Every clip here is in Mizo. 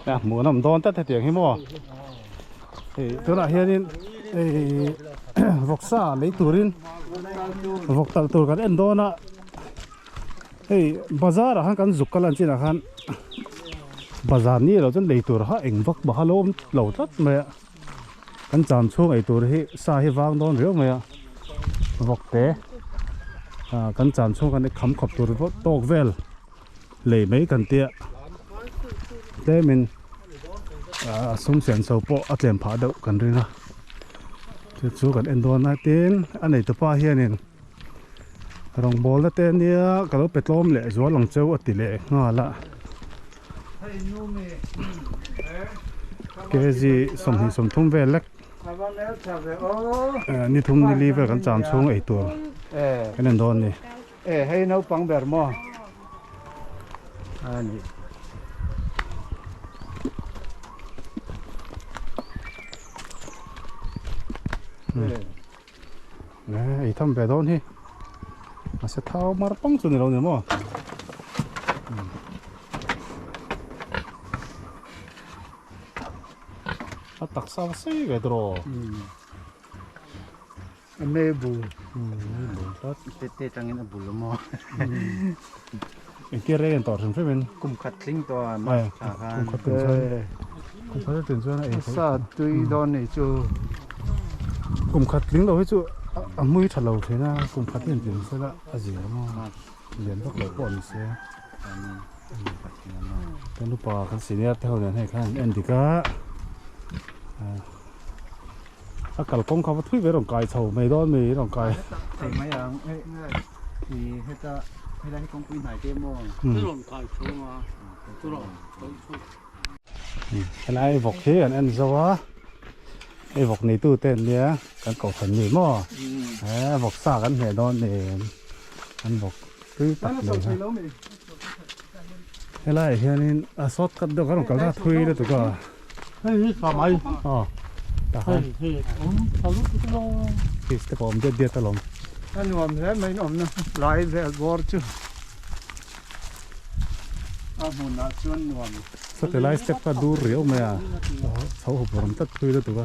A hmuhnawm dawn tlat hetiang hi maw hei tunah hianin hei vawksa lei turin vawk talh tur kan en dawn a hei bazar ah khan kan zuk kal an chinah khan bazar ni lo chuan lei tur kha eng vak bak a lo awm lo tlat mai a kan cham chhung ei tur hi sa hi vang dawn riau mai a vawk te ah kan cham chhung kan kham khawp tur tawk vel. Lei mai kan tia tlemin a sum siam chho pawh a tlem phah deuh kan ring a chu chu kan en dawn a tin a nei tupa hianin rawngbawlna te ania ka lo pe tlawm leh zual ang cheu a ti leh nghal a kg 30 vel lek ni thum ni li vel kan cham chhung ei tur kan en dawn a ni. E hei naupang ber maw a ni. Ei tham ve dawn hi mahse thau mar pang chu ni lo ni maw a taksa va sei ve tawh. A me bul. Me bul tlat. Te te tangin a bul a maw. Engtia reng an tawh hrim hrim in. Kum khat tling tawh a March thla khan. Kum khat tlin chuan. Kum khat tlin chuan a ei theih. Sa tui dawn nei chu. Kum khat tling lo hi chu a hmui tha lo thin a kum khat hian tlin sela a zir a maw. Lian vak lo pawh ni se. Kan upa kan senior te ho nen hei khan an en dik a. A kalkawng kha va thui ve rawn kai chho mai dawn mi rawn kai. Thei mai ang hei i heta helai hi kawngpui hnai te maw. Rawn kai chho a chu rawn kai chho. Helai vawk hi an en zo a hei vawk neitu te an nia kan kohhran ni maw he vawk sa kan hneh dawn ni an vawk tui tak mai kha helai ah hianin a short cut deuh kan rawn kal na thui lutuk a. Hei hi tha mai. Aw tah khan. Hei hei awm tha lutuk lo. Fish te pawh awm diat diat alawm. A nuam hle mai in awmna lai vel bawr chu a hmunah chuan nuam. Sawti lai step kha dur riau mai a chho hup rawm tlat thui lutuk a.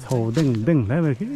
Chho deng deng hle mai khi.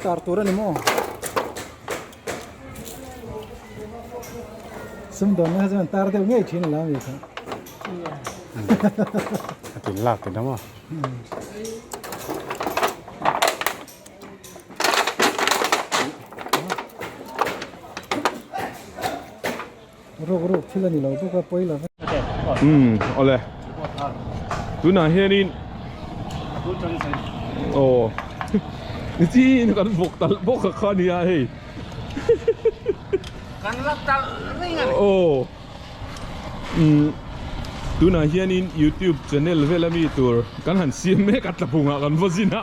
Tar tur a ni maw? Sumdawnna kha chuan tar deuh ngei thin a lo a ni kha. A tin lak thin a maw? Ruk ruk thil a ni lo bawk a pawi lo ve. Umm awle tunah hianin aw nichin kan vawk talh bawk a kha nia hei kan la talh reng a ni aw umm tunah hianin youtube channel vel ami tur kan han siam mek a tlabungah kan va zin a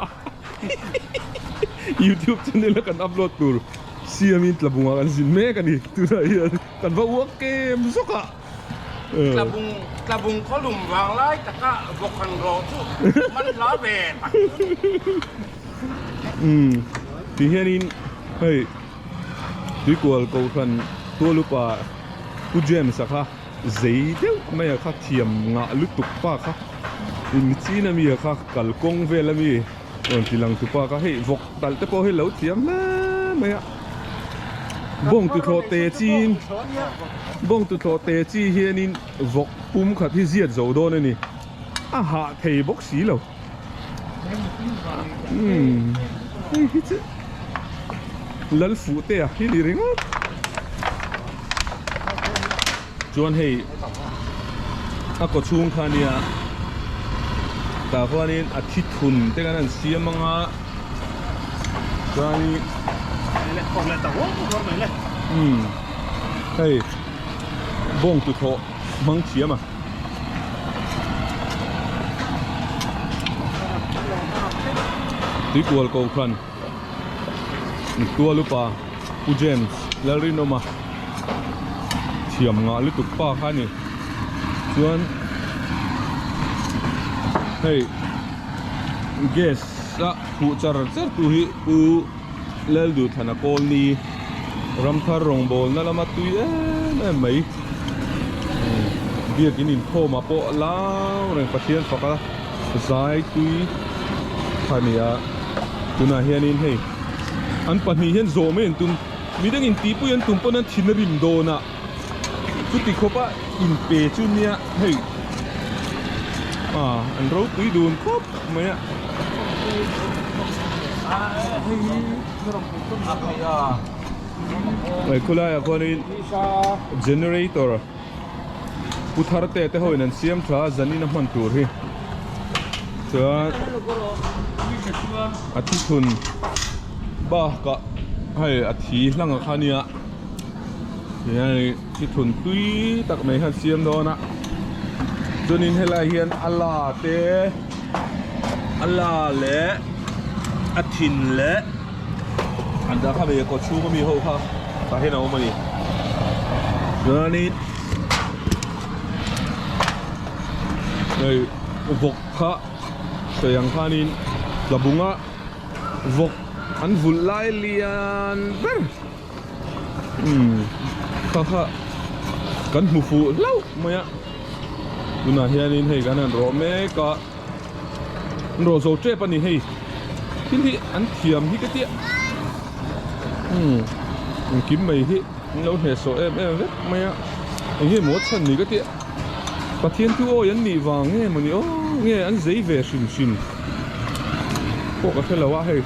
youtube channel a kan upload tur. Siamin tlabungah kan zin mek a ni tunah hian kan va uak kem zawk a. Tlabung tlabung khaw lum vang lai taka vawkhan rawh chu man hla ve tak chu a ni. Umm ti hianin hei Tuikual Kohhran Tualupa Pu James-a kha zei deuh mai a kha thiam ngah lutuk pa kha in chin ami a kha kalkawng vel ami. Rawn ti lang tupa kha hei vawk talh te pawh hi lo thiam hle mai a bawng tuthlawh te chin bawng tuthlawh te chi hianin vawk pum khat hi ziat zo dawn a ni. a hah thei bawk si lo umm hei hi chu lal fuh te a hi ni ringawt chuan hei a kaw chhung kha nia tah khuanin a thi thun te khan an siam anga chuanin umm hei bawng tuthawh hmang thiam a. Tuikual Kohhran Tual upa Pu James Lalrinawma thiam ngah lutuk pa kha a ni. Chuan hei gas a khuh char char tu hi Pu Lalduhthana Kawlni Ramthar rawngbawlna lama tui em em mai biakin inkhawmah pawh lau reng Pathian faka zai tui kha a ni a tunah hianin hei an pahnih hian zawh mai an tum midangin tihpui an tum pawn an thin a rim dawn a chuti khawpa inpe chu nia hei ah an ropui dun khawp mai a. Hei khulaiah khuanin generator pu thar te te ho in an siam tha a zanin a hman tur hi chuan a thithun bakah hei a thi hlang a kha nia hei thithun tui tak mai kha an siam dawn a chuanin helai hian a la te a la leh a thin leh an dah kha hmeichhe kawt chhung ami ho kha tah hian a awm a ni chuanin hei vawk kha sawi ang khanin tlabunga vawk an vulh lai lian ber umm kha kha kan hmu fuh hlauh mai a tunah hianin hei kan han rawh mek a an rawh zo tep a ni hei thil hi an thiam hi ka tia umm engkim mai hi an lo hnehsawh em em vek mai a eng nge maw a chhan ni ka tia Pathian thu awi an nih vang nge maw ni aw nge an zei ve hrim hrim pawh ka hre lo a hei.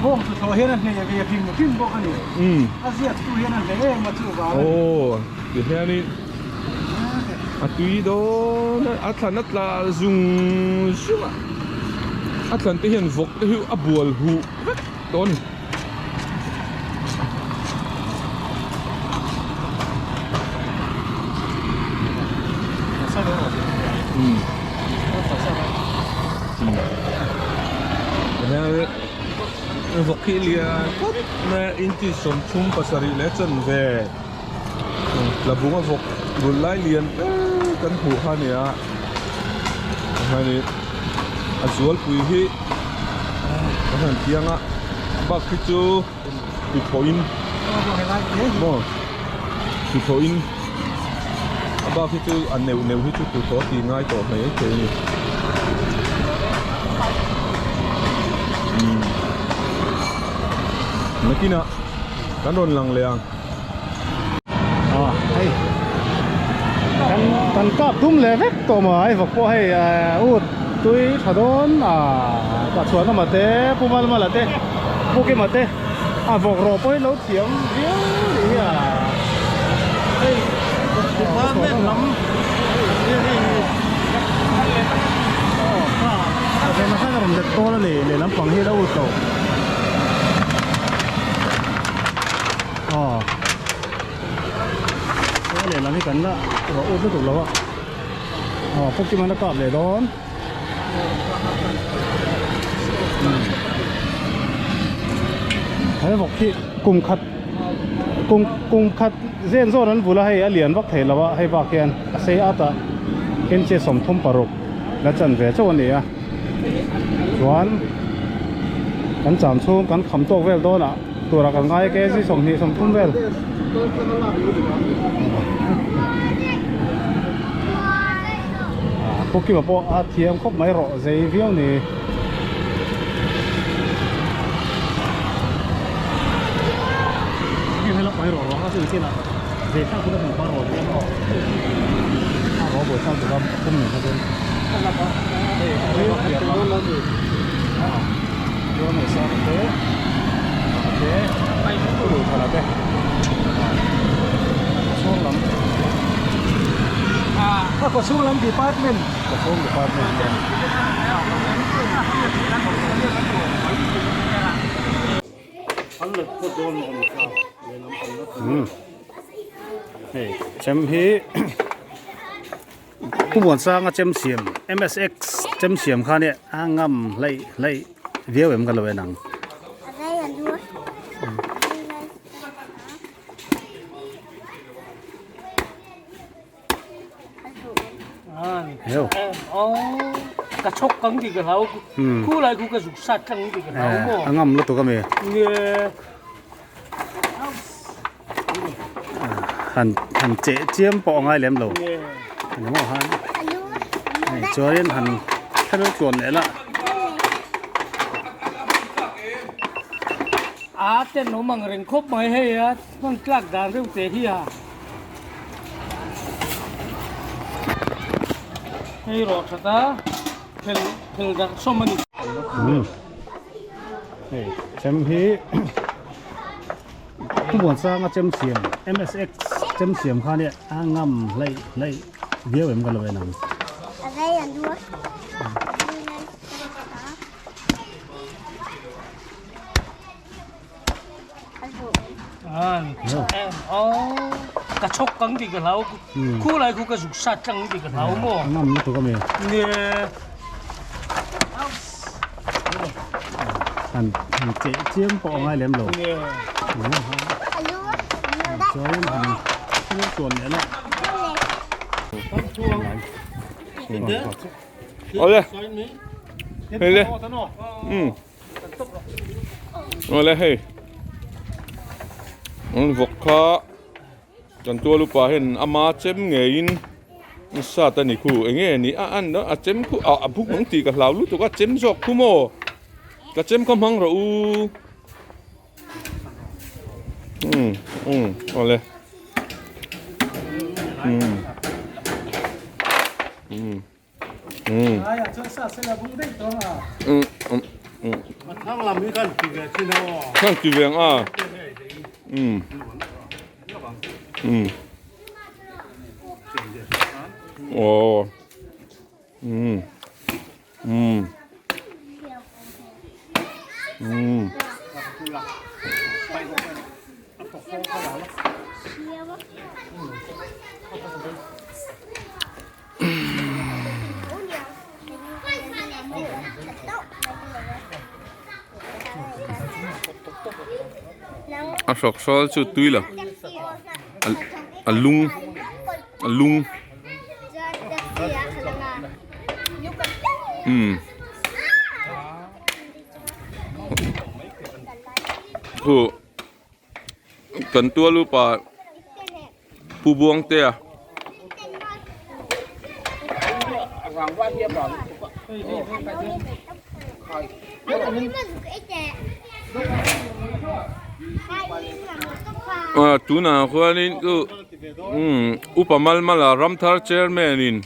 Bawng chu thaw hian a hneh ve hrim hrim bawk a ni. A ziak tu hian a hneh em a chu vang a ni. Aw ti hianin a tui dawn a a thlan a tla zung zung a a thlan te hian vawk te hi a bual huh vek tawh a ni. Vawk hi lian khawp mai a inchi 37 leh chanve tlabunga vawk bul lai lian ber kan hmuh kha a ni a hei a zualpui hi a han piang a bak hi chu tuthlawhin maw tuthlawhin a bak hi chu a neuh neuh hi chu tuthlawh a tih ngai tawh mai thei a ni umm nakinah kan rawn lang leh ang. Hei kan kan kap dum leh vek tawh mai vawk pawh hei ut tui tha dawn a tah chhuah na te pu malmala te pu kima te a vawk rawh pawh hi lo thiam viau ni hi a hei lehlam pang hi a lo ut lo. Aw a lehlam hi kan la rawh ut lutuk lo a aw pawh kim an a kap leh dawn he vawk hi kum khat kum kum khat zen zawn an bul a hei a lian vak thei lo a hei bak hian a sei at a inches 36 la chan ve chauh a ni a chuan kan cham chhung kan kham tawk vel dawn ah. Tura kan ngai kg 20 30 vel. Pu Kima pawh a thiam khawp mai rawh zei viau ni. Zei thlang chu ka hmu pa rawh viau maw. A rawh buai thlang chu ka pum ni kha chuan. Hei a ring a piah lam Tualneihsanga te Vanga te Luthana te Kawchhung lam A kawchhung lam department Kawchhung department Hei chem hi Pu Muansanga chem siam MSX chem siam kha nia a ngam hlei hlei viau em ka lo en ang. A ngam lutuk ami. Han han cheh chiam pawh a ngai lem lo ani maw han hei chuanin han thil tluan leh lah. A tenawm ang reng khawp mai hei a hman tlak dan reuh teh hi a. Hei rawh that a phel phel darh sawm a ni. Hei chem hi Pu Muansanga chem siam MSX chem siam kha nia a ngam hlei hlei viau em ka lo en ang. Ka chhawk kang tih ka hlau khu lai khu ka zuk sat tlang tih ka hlau maw. A ngam lutuk a mi. Han han cheh chiam pawh a ngai lem lo. Chuanin han thil tuan leh lah. Awle. Hei le. Awle hei an vawk kha kan tual upa hian ama chem ngeiin sat a ni khu enge ni a an a chem khu ah a buk ang tih ka hlau lutuk a chem zawk khu maw ka chem kha hmang rawh u um um awle um um. Kan ti ve ang a aw A hrawk hrawl chu tui lo a lung a lung umm khu kan tual upa. Pu Buangtea. Ah tunah khuanin chu umm upa Malmala Ramthar chairman in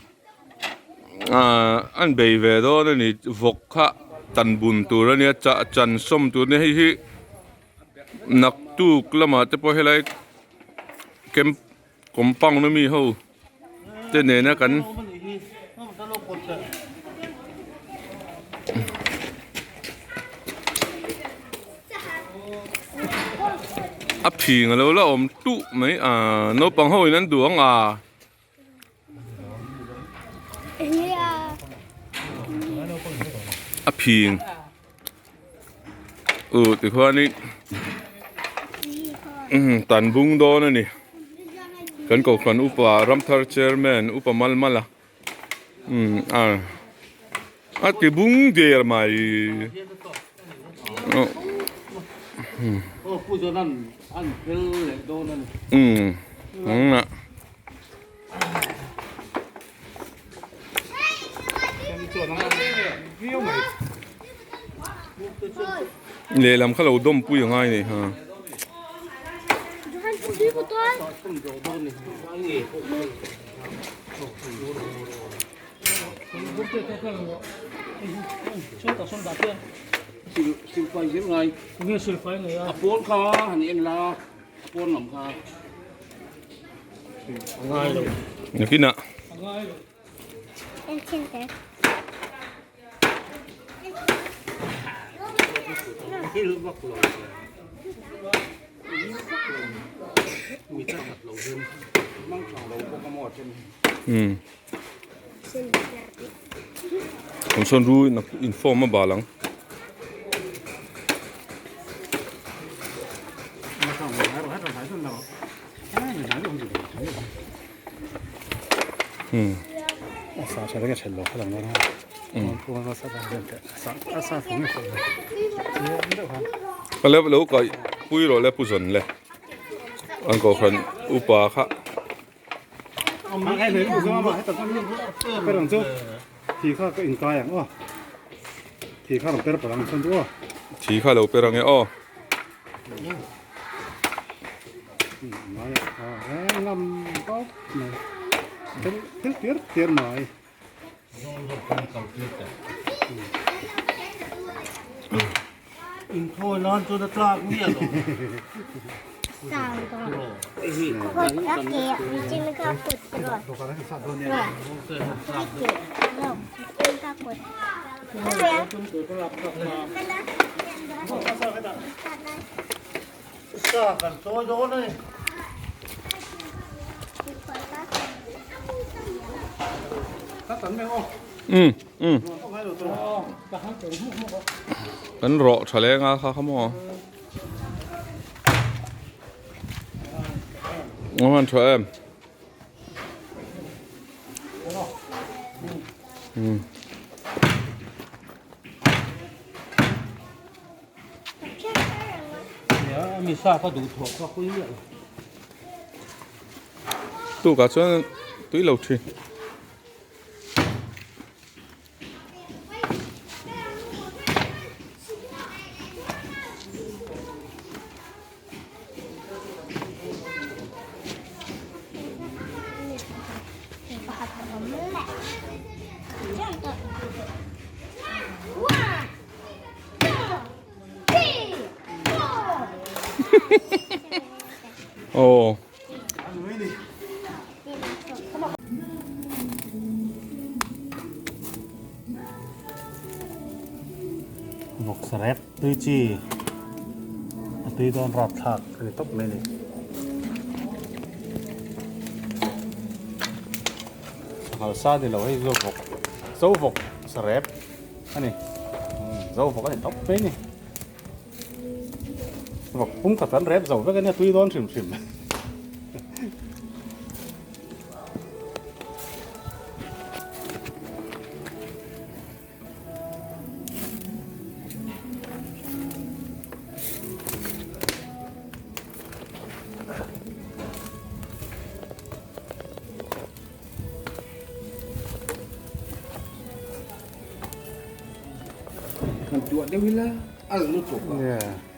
ah an bei ve dawn a ni vawk kha tan bun tur a nia chah chan sawm tur a nia hei hi naktuk lamah te pawh helai camp compound ami ho te nena kan a phing alo la awm tuh mai ah naupang ho in an duh ang a. A phing uh tikhuanin tan bung dawn a ni kan kohhran upa Ramthar chairman upa Malmala umm a a ti bung der mai umm umm. Lehlam kha lo dawm pui a ngai nei ha. Silfai zel ngai. Nge silfai ngai a? A pawn kha han en la, a pawn lam kha. A ngai lo. Nakinah. A ngai lo. Um. Awm sawn ru in inform a bal ang. Um. A le lo kaih pui rawh le pu zawn le an kohhran upa kha. Thi kha lo per ang e aw. Um um kan rawh tha leng a kha kha maw a han tha em um. Tukah chuan tui lo thin. Aw. Vawk sarep tui chi a tui dawn rap thlak a ni tawp mai a ni. Sanghal sa ni lo hei chu vawk zo vawk sarep a ni zo vawk a ni tawp mai a ni. Vawk pum khat an rep zo vek a nia tui dawn hrim hrim. Kan tuah deuh ila al lutuk a. Yeah.